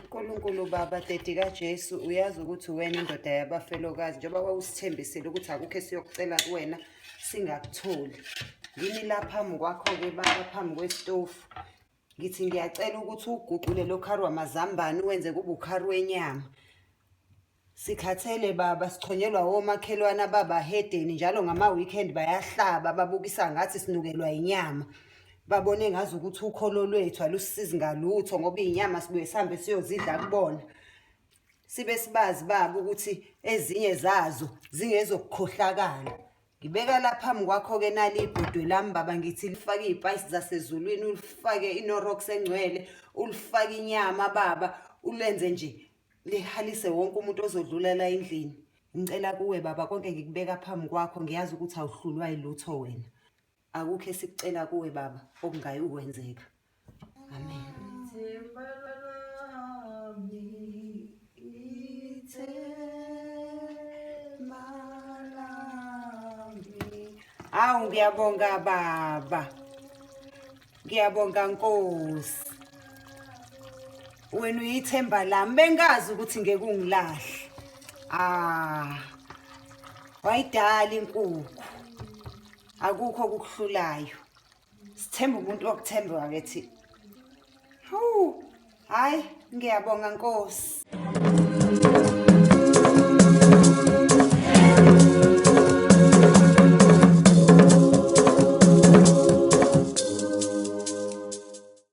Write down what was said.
Nkulunkulu Baba, Daddy kaJesu, uyazi ukuthi uwena indoda yabafelokazi, njengoba wawusithembisile ukuthi akukho esiyokucela kuwena singakutholi. Ngimi la phambi kwakho-ke Baba, phambi kwesitofu. Ngithi ngiyacela ukuthi uwuguqule lo khari wamazambane uwenze kube ukhari wenyama. Sikhathele baba, sichonyelwa womakhelwane ababahedeni njalo ngama-weekend bayahlaba babukisa ngathi sinukelwa inyama. Babone ngazi ukuthi ukholo lwethu alusisizi ngalutho ngoba iy'nyama sibuye sihambe siyozidla kubona. Sibe sibazi baba ukuthi ezinye zazo zingezokukhohlakala. Ngibeka la phambi kwakho-ke nali ibhodwe lami baba, ngithi lifake iy'payisi zasezulwini, ulifake iNorox engcwele, ulifake inyama baba, ulenze nje lihalise wonke umuntu ozodlula la endlini. Ngicela kuwe baba, konke ngikubeka phambi kwakho, ngiyazi ukuthi awuhlulwa yilutho wena. Akukho esikucela kuwe baba okungayukwenzeka. Amen. Ithemba lami, ithemba lami. Hawu, ngiyabonga baba. Ngiyabonga Nkosi. Wena uyithemba lami, bengazi ukuthi ngeke ungilahle. Ah. Wayidala inkukhu. Akukho okukuhlulayo. Sithemba umuntu wokuthemba ke thi. Hawu. Hayi, ngiyabonga Nkosi.